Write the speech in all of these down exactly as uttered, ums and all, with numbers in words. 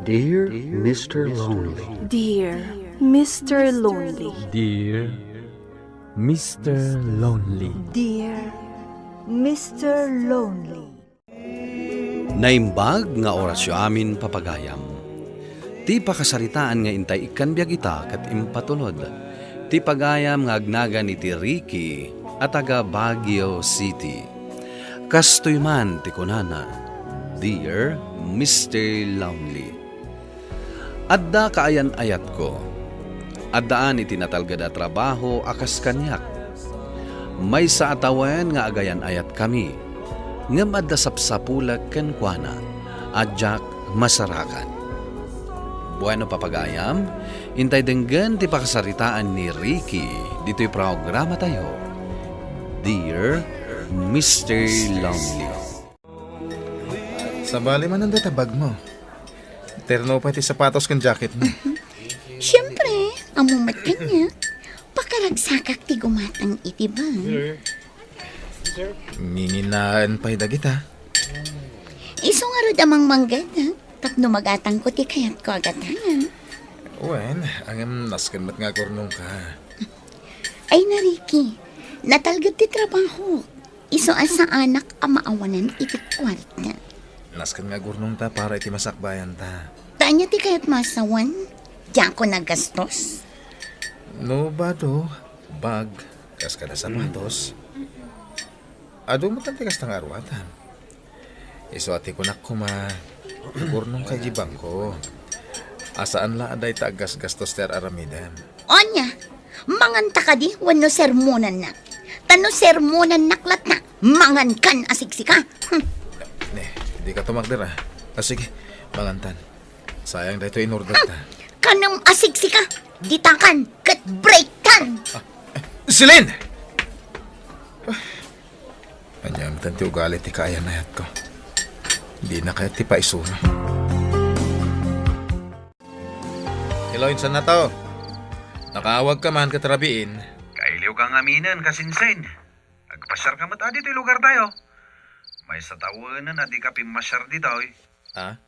Dear Mister Lonely. Dear Mister Lonely. Dear Mister Lonely. Dear Mister Lonely. Naimbag nga orasyo amin, papagayam. Ti pakasaritaan nga intay ikkan biag ita ket impatulod ti pagayam nga agnagan iti Ricky a taga Baguio City. Kastoy man ti kunana, "Dear Mister Lonely, adda kaayan-ayatko. Addaan iti natalged a trabaho a kas kaniak. Maysa a tawen nga agayan-ayatkami, ngem adda sapsapulek kenkuana a diak masarakan." Bueno, papagayam, intay denggen ti pakasaritaan ni Ricky ditoy programatayo, Dear Mister Lonely. Sabali man dayta bag mo. Terno pay ti sapatos ken jacket mo. Siempre, ammo met kaniak. Pakaragsakak ti gumatang iti bag. Nginginaen pay dagita. Isu ngarud a mangmanggad, ha? Tapno magatangko ti kayatko a gatang. Wen, ngem nasken met nga agurnongka. Ay na, Ricky, natalged ti trabaho. Isu a saanak a maawanan iti kuarta. Nasken nga agurnongta para iti masakbayanta. Ta ania ti kayatmo a sawen? Diakon a gastos? No bado, bag, kas kada sapatos. Adu met ti kasta nga aruatan. Isu a ti kunak koma, agurnongka iti bangko. A saan la a dayta aggasgastos ti ar-aramidem. Ania, manganta kadi wenno sermonannak? Ta no sermonannak latta, mangankan a siksika. Hmm. Ne, dika tumakder, a. A, sige, mangantan. Sayang daytoy in-order ta. Kanem a siksika, ditakan, ket breaktan. Ah, Celine! Ania met ti ugali ti kaayan-ayatko? Dina kayat ti paisuna. Hello, insan nato? Nakaawagka man ket rabiin. Kailiwka ngaminen, kasinsin. Agpasiarka met adi toy lugartayo. Maysa tawenen a dika pimmasiar ditoy. Ah?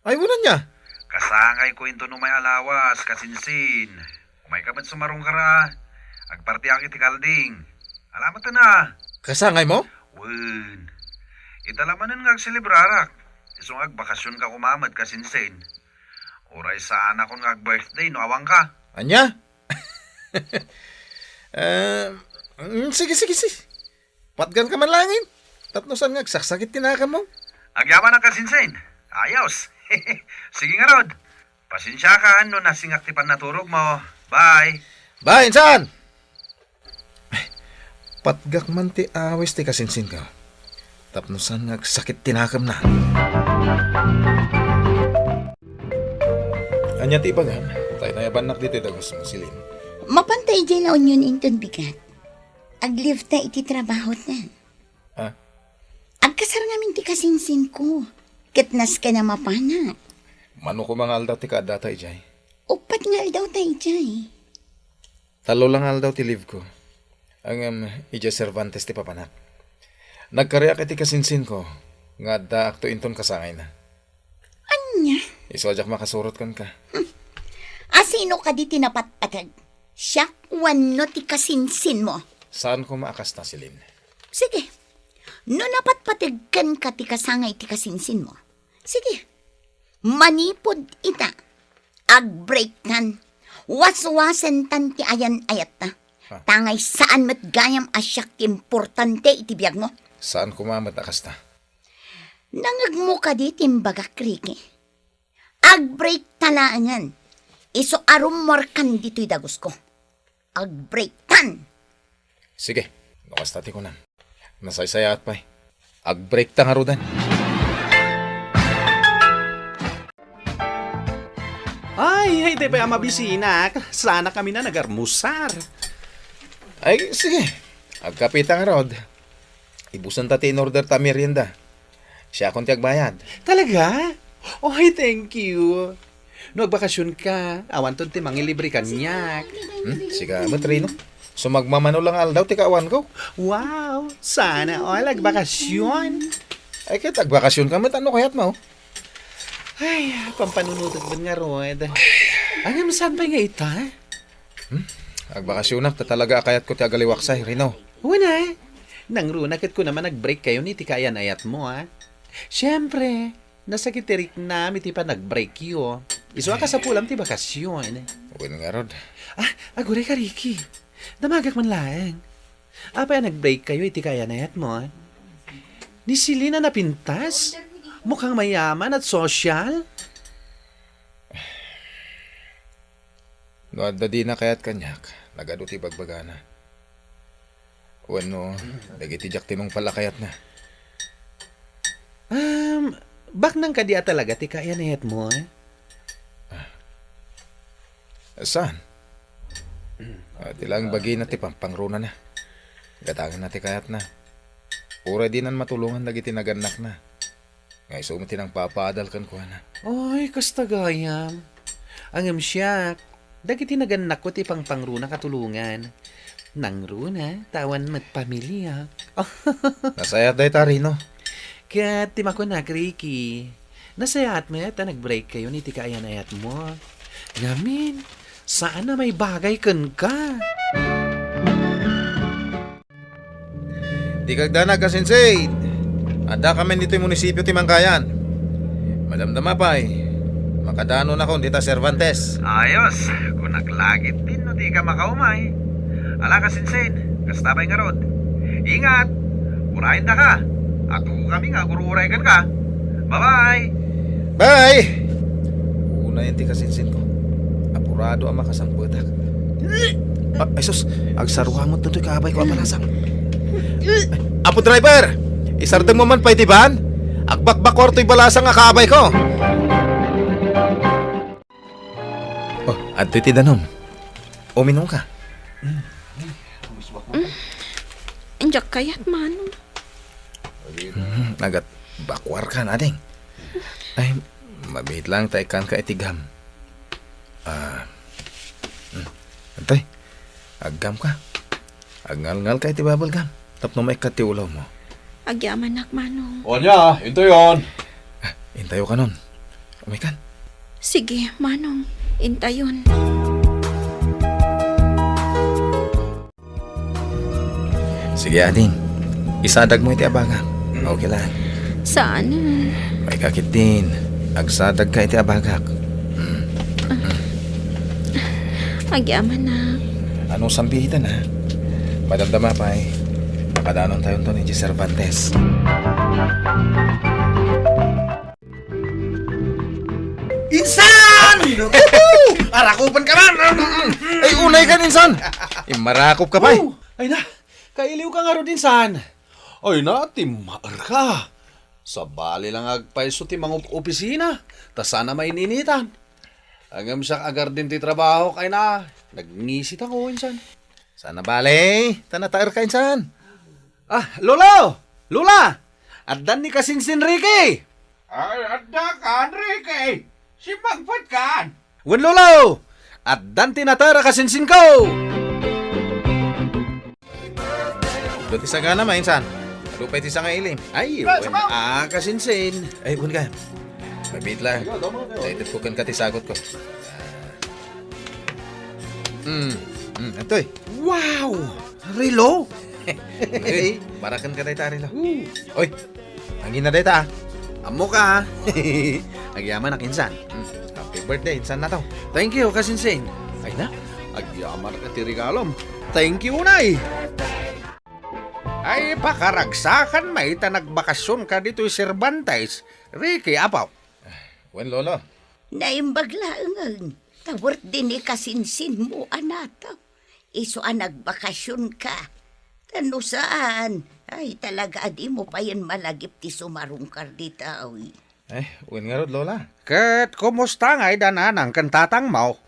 Ay, wen ania? Kasangayko inton umay a lawas, kasinsin. Umayka met sumarungkar a. Agpartiak iti kalding. Ala met a. Kasangaymo? Wen. Ita la manen nga agselebrarak. Isu nga agbakasionka koma met, kasinsin. Uray saanakon nga ag-birthday no awanka. Ania? Eh, mm, sige, sige, sige. Patganka man laengen. Tapno saan nga agsaksakit ti nakemmo. Agyamanak, kasinsin. Ayos. Sige ngarud. Pasensiakan no nasingak ti pannaturogmo. Bye. Bye, insan! Patgak man ti awis ti kasinsinko. Tapno saan nga agsakit ti nakemna. Ania ti ibagam? Tay nayabannak ditoy dagusmo, Celine. Mapanta idiay La Union inton bigat. Ag-leave ta iti trabahota. Ah? Agkasar ngamin ti kasinsinko, ket nasken a mapanak. Mano koma nga aldaw ti kaaddata idiay? Uppat nga aldawta idiay. Tallo la nga aldaw ti leave ko. Ngem, idiay Cervantes ti papanak. Nagkariak iti kasinsinko nga addaakto inton kasangayna. Ania? Isu a diak makasurot kenka. Hmm. A sino kadi ti napatpateg? Siak wenno ti kasinsinmo? Saan koma a kasta, Celine. Sige. No napatpateg kenka ti kasangay ti kasinsinmo, sige. Manipud ita, ag-breaktan. Waswasentan ti ayan-ayatta. Ah. Tangay saan met gayam a siak ti importante iti biagmo. Saan koma met a kasta. Nangngegmo kadi ti imbagak, Ricky? Ag-breakta laengen. Isu a rummuarkan ditoy dagusko. Ag-breaktan! Sige, no kasta ti kunam. Nasaysayaat pay. Ag-breakta ngaruden. Ay, ay, di pay a mabisinak. Saanak ngamin a nagarmusar. Ay, sige. Agkapita ngarud. Ibusanta ti in-order ta a merienda. Siakon ti agbayad. Talaga? Oy, thank you. No agbakasionka, awanton ti mangilibre kaniak. Hmm? Sika met, Rino. Sumagmamano lang aldaw ti kaawanko. Wow! Sana all agbakasion. Ay, ket agbakasionka met, no kayatmo? Ay, pampanunutek ben ngarud. Ngem saan pay nga ita? Hmm? Agbakasionak ta talaga a kayatko ti agaliwaksay, Rino. Wen a. Nangruna ket kunam a nag-break kayon iti kaayan-ayatmo, a. Siempre, nasakit ti riknam iti panag-breakyo. Isu a kasapulam ti bakasion. Wen ngarud. Ah, aguray ka, Ricky. Damagak man laeng. Apay a nag-break kayo iti kaayan-ayatmo, a? Ni Celine a napintas? Mukhang mayaman at sosyal? No adda dina kayat kaniak, nagadu ti bagbagana. Wenno, dagiti diak tinungpal a kayatna. Um, baknang kadi a talaga ti kaayan-ayatmo, a? Saan? Ah, ti laeng bagina ti pampangrunana. Gatangenna ti kayatna. Uray dinan matulongan dagiti nagannakna. Nga isu met ti nangpapaadal kenkuana. Oy, kasta gayam. Ngem siak, dagiti nagannakko ti pangpangruna katulongan. Nangruna, ta awan met pamiliak. Nasayaat dayta, Rino. Ket ti makunak, Ricky, nasayaat met a nag-break kayon iti kaayan-ayatmo. Ngamin, saan a maibagay kenka. Dika agdanag, kasinsin. Addakamin ditoy munisipio ti Mangkayan. Madamdama pay, makadanonakon dita Cervantes. Ayos, kunak la ketdin no dika makaumay. Ala, kasinsin, kasta pay ngarud. Ingat, urayendaka. Adda kami nga agur-uray kenka. Bye-bye! Bye! Unayen ti kasinsinko. Apurado a makasangpetak. Ah, ay sus, agsaruangot ditoy kaabayko a balasang. Apo driver! Isardengmo man pay ti van? Agbakbakuar toy balasang a kaabayko. Oh, adtoy ti danum. Uminumka. Diak kayat, Manong. Hmm, agatbakuarka, ading. Ay, mabiit laeng ta ikkanka iti gam. Ah, hmm. Adtoy, aggamka. Agngalngalka iti bubble gum tapno maikkat ti ulawmo. Agyamanak, Manong. O ania, intayon. Ah, intayokanon. Umaykan. Sige, Manong. Intayon. Sige, ading. Isadagmo iti abagak. Okay lang. Saan? Maikakit din. Agsadagka iti abagak. Hmm. Agyamanak. Ano sambiitan, ha? Madamdama pay. Makadanon tayo to ni Cervantes. Insan! Arakupan ka man! Ay, unay ka, insan! Immarakop ka pay. Oh, ay na, kailiw ka ngarud, insan. Ay na, timmaer ka. Sabali lang agpayso ti mangup-opisina, ta sana maininitan. Ngem siak agardin ti trabahok, ay na, nagngisi ta ko, insan. Sana bale, ta nataer ka, insan. Ah, Lolo! Lola! Addan ni kasinsin Ricky! Ay, adda kan, Ricky! Simmangpet kan! Wen, Lolo! Addan ti nataer a kasinsinko! Adu ti sagana, mainsan. Adu pay ti sangailim. Ay, wen, ah, kasinsin. Ay, wen ka. Mabit lang. Daytoy ko ken ka ti sagot ko. Hmm. Hmm, atoy. Wow! Relo? Hey, para ken ka dayta, Relo. Oy, angina dayta, ah. Ammo ka, ha? Agyamanak, insan. Hmm, happy birthday, insan na to. Thank you, kasinsin. Ay na, agyaman ka ti regalom. Thank you, Nay. Ay, pakaragsakan, may ta nagbakasyon ka ditoy Cervantes. Ricky, apo. Wen, Lolo. Naimbag laengen, ta birthday ni kasinsinmo a nataw. Isu a nagbakasyon ka. Ta no saan, ay, talaga a dimo payen malagip ti sumarungkar dita, uy. Eh, wen ngarud, Lola. Ket kumusta ngay da nanang ken tatangmo?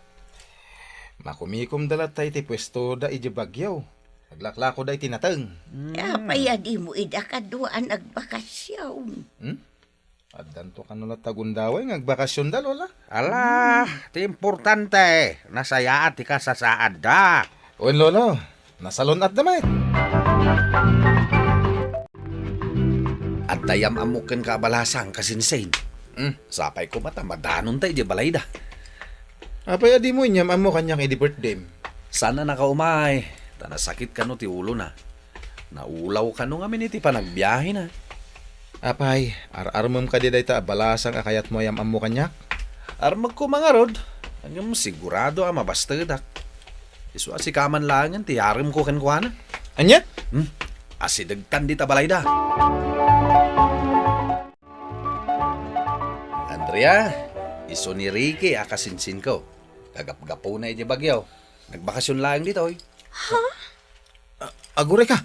Makumikomda latta iti puestoda idiay Baguio. Naglaklakoda iti nateng. Hmm. Apay a dimo ida kadua a nagbakasyon? Hmm? Addanto kano latta gundaway nga agbakasyonda, Lola? Ala, ti importante, nasayaat ti kasasaadda. Wen, Lolo, nasalun-atda met. Adda yam-ammok kenka a balasang, kasinsin. Hmm, sapay koma ta madanonta idiay balayda. Apay a dimo inyam-ammo kaniak idi birthdayem? Saan a nakaumay, ta nasakit kano ti ulona. Naulaw kano ngamin iti panagbiahena. Apay, ar-armem kadi dayta a balasang a kayatmo a yam-ammo kaniak? Armegko ngarud, ngem sigurado a mabastedak. Isu a sika man laengen ti yaremko kenkuana. Ania? Hmm, asidegtan dita balayda. Andrea, isu ni Ricky a kasinsinko. Kagapgapuna idiay Baguio. Nagbakasyon laeng ditoy. Ha? A-, aguray ka.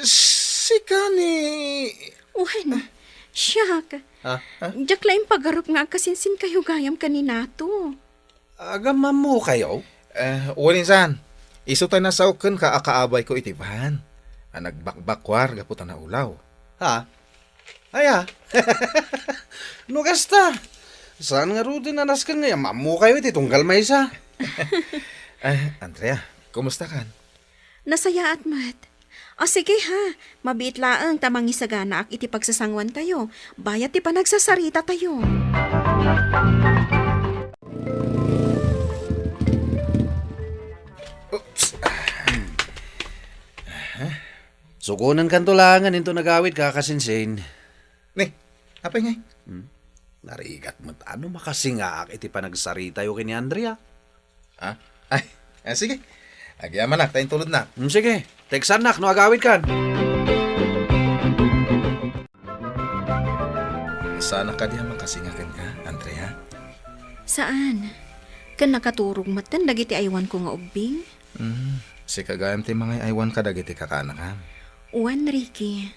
Sika ni... Wen, siak. Ha? Ha? Diak la impagarup nga agkasinsinkayo gayam ken ni Nato. Agam-ammokayo? Eh, wen insan. Isu tay nasaok kenka a kaabayko iti van a nagbakbakuar gapu ta naulaw. Ha? Aya? No kasta, saan ngaruden a nasken nga yam-ammokayo iti tunggal maysa? Eh, Andrea, kumusta kan? Nasayaat met. O sige ha, mabiit laeng ta mangisaganaak iti pagsasanguantayo, bayat ti panagsasaritatayo. Oops. Sukonenkanto laengen inton agawidka, kasinsin. Ni, apay ngay? Hmm? Narigat met a no makasingaak iti panagsaritayo ken ni Andrea. Ha? Ay, ah, sige. Agyamanak ta intulodnak. Hmm, sige. Teksannak no agawidkan. Saanak kadi a makasinga kenka, Andrea? Saan. Ken nakaturog metten dagiti aywanko nga ubbing. Hmm, sika gayam ti mangay-aywan kadagiti kakaanakam. Wen, Ricky.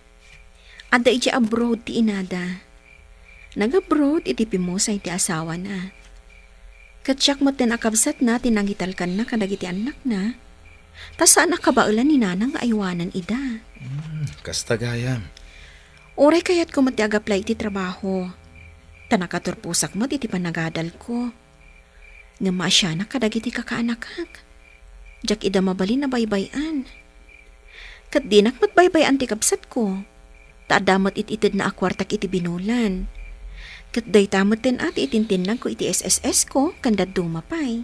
Adda idiay abroad ti inada. Nag-abroad iti pimusay ti asawana. Ket siak metten a kabsatna ti nangitalkanna kadagiti annakna. Ta saan a kabaelan ni nanang nga aywanen ida. Hmm, kasta gayam. Uray kayatko met ti agaplay iti trabaho. Ta nakaturposak met iti panagadalko. Ngem maasianak kadagiti kakaanakak. Diak ida mabalin a baybay-an. Ket dinak met baybay-an ti kabsatko. Ta adda met it-itedna a kuartak iti binulan. Ket dayta metten a ti itintinnagko iti S S S ko ken dadduma pay.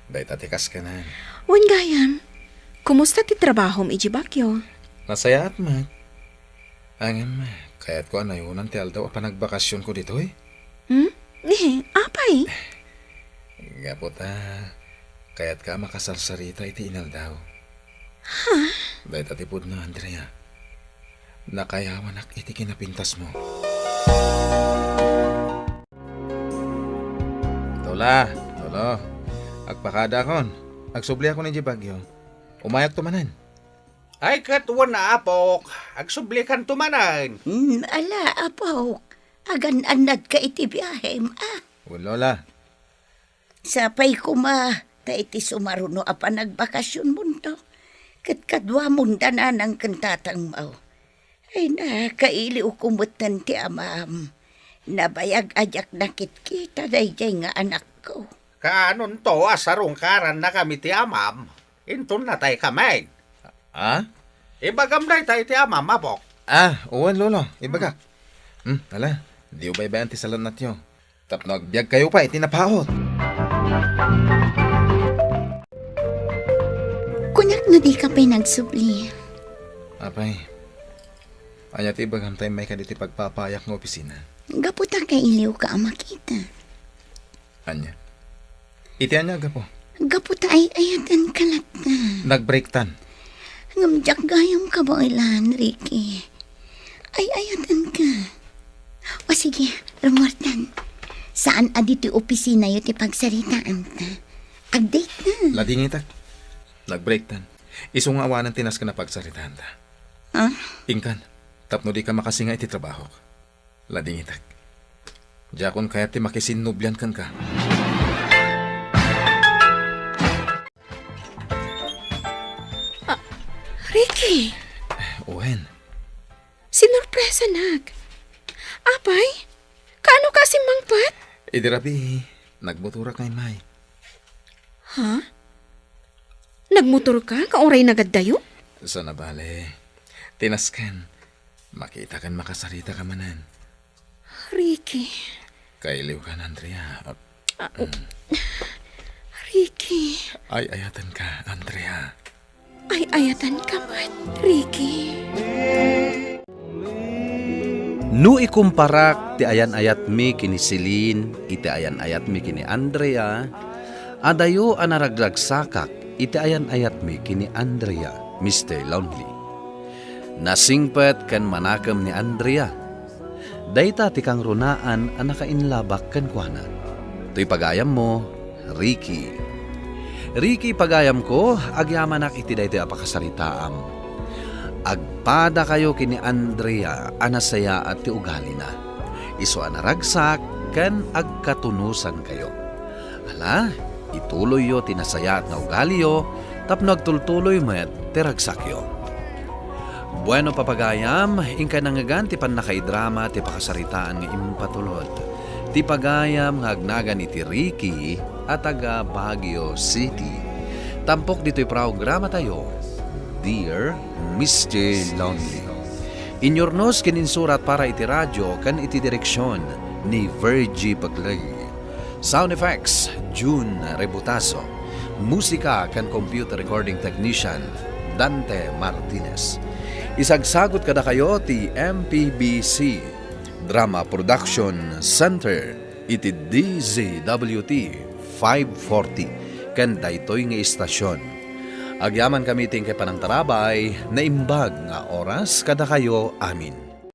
Dayta ti kaskanan. Wen gayam, kumusta ti trabahom idiay Baguio? Nasayaat met. Ngem, kayatko a nayonan ti aldaw a panagbakasionko ditoy. Hmm? Ni, apay? Gapu ta, kayatka a makasarsarita iti inaldaw. Ha? Dayta ti pudno, Andrea. Nakayawanak iti kinapintasmo. Lola, Lolo, agpakadakon. Agsubliakon idiay Baguio. Umayakto manen. Ay, ket wen, apok, agsublikanto manen. Hmm, ala, apok, agan-annadka iti biahem, a? Wen, Lola. Sapay koma, ta iti sumaruno a panagbakasionmonto, ket kaduamon da nanang ken tatangmo. Ay, nakailiwko metten ti amam. Nabayag a diak nakitkita daydiay nga anakko. Kaanonto a sarungkarannakami ti amam? Inton nataykamin. Ha? Ibagam dayta iti amam, apok. Ah, wen, Lolo, ibagak. Hmm, ala, diyo baybay-an ti salanatyo. Tapno agbiagkayo pay iti napaut. Kunak no dika pay nagsubli. Apay, ania ti ibagam ta immayka ditoy pagpapayak nga opisina? Gapu ta kailiwka a makita. Ania? Iti ania a gapu? Gapu ta ay-ayatenka latta. Nag-breaktan. Ngem diak gayam kabaelan, Ricky. Ay-ayatenka. O sige, rumuartan. Saan a ditoy opisinayo ti pagsaritaanta? Ag-date na. Ladingitak. Nag-breaktan. Isu nga awanen ti nasken a pagsaritaanta. Ah? Inkan, tapno dika makasinga iti trabahok. Ladingitak. Diakon kayat ti makisinnublian kenka. Ah, Ricky! Wen. Sinurpresanak. Apay, kaano ka simmangpet? Idi rabii, nagmotorak nga immay. Ha? Nagmotorka nga uray nagaddayo? Saan a bale. Ti nasken, makita ken makasarita ka manen. Ricky. Kailiwkan, Andrea. Ah, mm. Ricky. Ay-ayatenka, Andrea. Ay-ayatenka met, Ricky. No ikumparak ti ayan-ayatmi ken ni Celine iti ayan-ayatmi ken ni Andrea, adayo a naragragsakak iti ayan-ayatmi ken ni Andrea, Mister Lonely. Nasingpet ken manakem ni Andrea. Dayta ti kangrunaan a nakainlabak kenkuana. Toy pagayammo, Ricky. Ricky, pagayamko, agyamanak iti daytoy a pakasaritaam. Agpadakayo ken ni Andrea a nasayaat ti ugalina. Isu a naragsak ken agkatunosankayo. Ala, ituloyyo ti nasayaat nga ugaliyo tapno agtultuloy met ti ragsakyo. Bueno, papagayam, inkay nangngegan ti pannakaidrama ti pakasaritaan nga impatulod. Ti pagayam nga agnagan iti Ricky a taga Baguio City. Tampok ditoy programatayo, Dear Mister Lonely. Inyurnos ken insurat para iti radio ken iti direksion ni Virgie Paclay. Sound effects, June Rebutaso. Musika ken computer recording technician, Dante Martinez. Isagsagut kadakayo ti M P B C Drama Production Center iti D Z W T five forty ken daytoy nga istasyon. Agyamankami iti inkay panangtarabay, naimbag nga oras kadakayo amin.